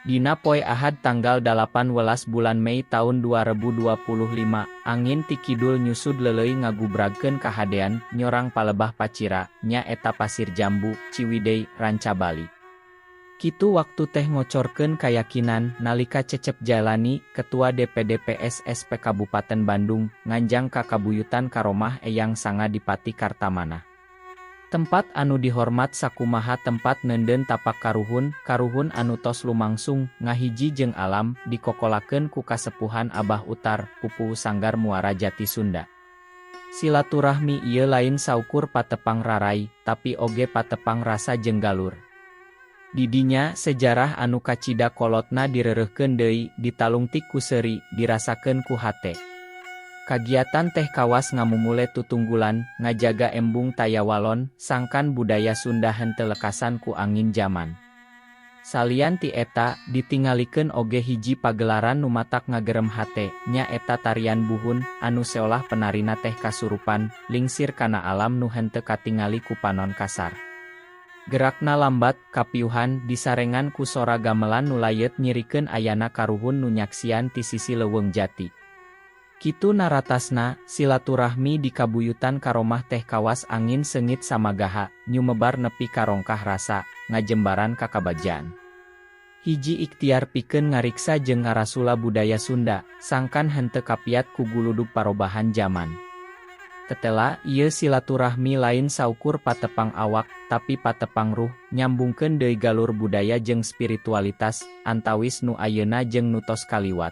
Dina poe Ahad tanggal 18 bulan Mei taun 2025, angin ti kidul nyusud leuleuy ngagubragkeun kahadean nyorang palebah Pacira, nya eta Pasir Jambu, Ciwidey, Rancabali. Kitu waktu teh ngocorkeun kayakinan nalika Cecep Jaelani, Ketua DPD PSSP Kabupaten Bandung, nganjang ka kabuyutan Karomah Eyang Sanga Dipati Kartamanah. Tempat anu dihormat sakumaha tempat neundeun tapak karuhun, karuhun anu tos lumangsung ngahiji jeung alam, dikokolakeun ku kasepuhan Abah Utar, pupuhu Sanggar Muara Jati Sunda. Silaturahmi ieu lain saukur patepang rarai, tapi oge patepang rasa jeung galur. Di dinya, sejarah anu kacida kolotna direureuhkeun deui, ditalungtik ku seuri, dirasakeun ku hate. Kagiatan teh kawas ngamumule tutunggulan, ngajaga embung taya walon, sangkan budaya Sunda henteu lekasan ku angin jaman. Salian ti eta, ditingalikeun oge hiji pagelaran nu matak ngagerem hate, nya eta tarian buhun, anu seolah penarina teh kasurupan, lingsir kana alam nu henteu katingali ku panon kasar. Gerakna lambat, kapiuhan, disarengan ku sora gamelan nu layeut nyirikeun ayana karuhun nu nyaksian ti sisi leuweung jati. Kitu naratasna, silaturahmi di kabuyutan Karomah teh kawas angin seungit samagaha, nyumebar nepi ka rongkah rasa, ngajembaran kakabagjaan. Hiji ikhtiar pikeun ngariksa jeung ngarasula budaya Sunda, sangkan henteu kapiat ku guludug parobahan jaman. Tetela, ieu silaturahmi lain saukur patepang awak, tapi patepang ruh, nyambungkeun deui galur budaya jeung spiritualitas, antawis nu ayeuna jeung nu tos kaliwat.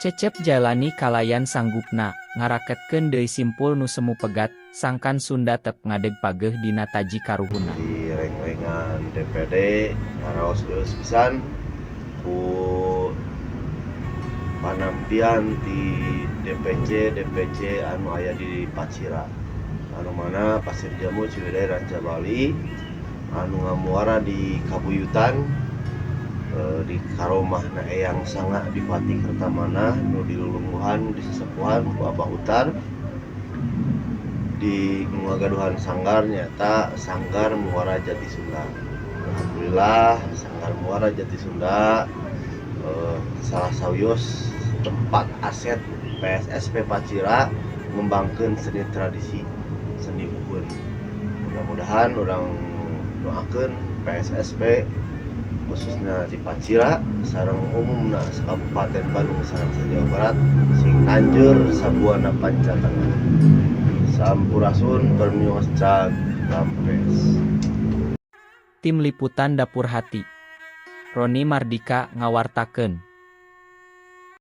Cecep Jaelani kalayan sanggupna, ngaraketkeun deui simpul nu semu pegat, sangkan Sunda tep ngadeg pageuh dina taji karuhunna. Di rengrengan DPD karaos geus pisan ku panampian di DPC DPC anu aya di Pacira, anu mana Pasir Jambu, Ciwidey, Rancabali, anu ngamuara di Kabuyutan di Karomahna Eyang Sanga Dipati Kertamanah nu dilulungguhan, disesepuhan ku Abah Utar di ngagaduhan sanggar, nyaeta Sanggar Muara Jati Sunda. Alhamdulillah, Sanggar Muara Jati Sunda salah sawios tempat aset PSSP Pacira ngembangkeun seni tradisi, seni buhun. Mudah-mudahan urang doakeun PSSP khususnya di Pacira sareng umumna Kabupaten Bandung sareng Jawa Barat sing nanjur sabuana pancatengah. Sampurasun, permios, cag, rampes. Tim Liputan Dapur Hati. Roni Mardika ngawartakeun.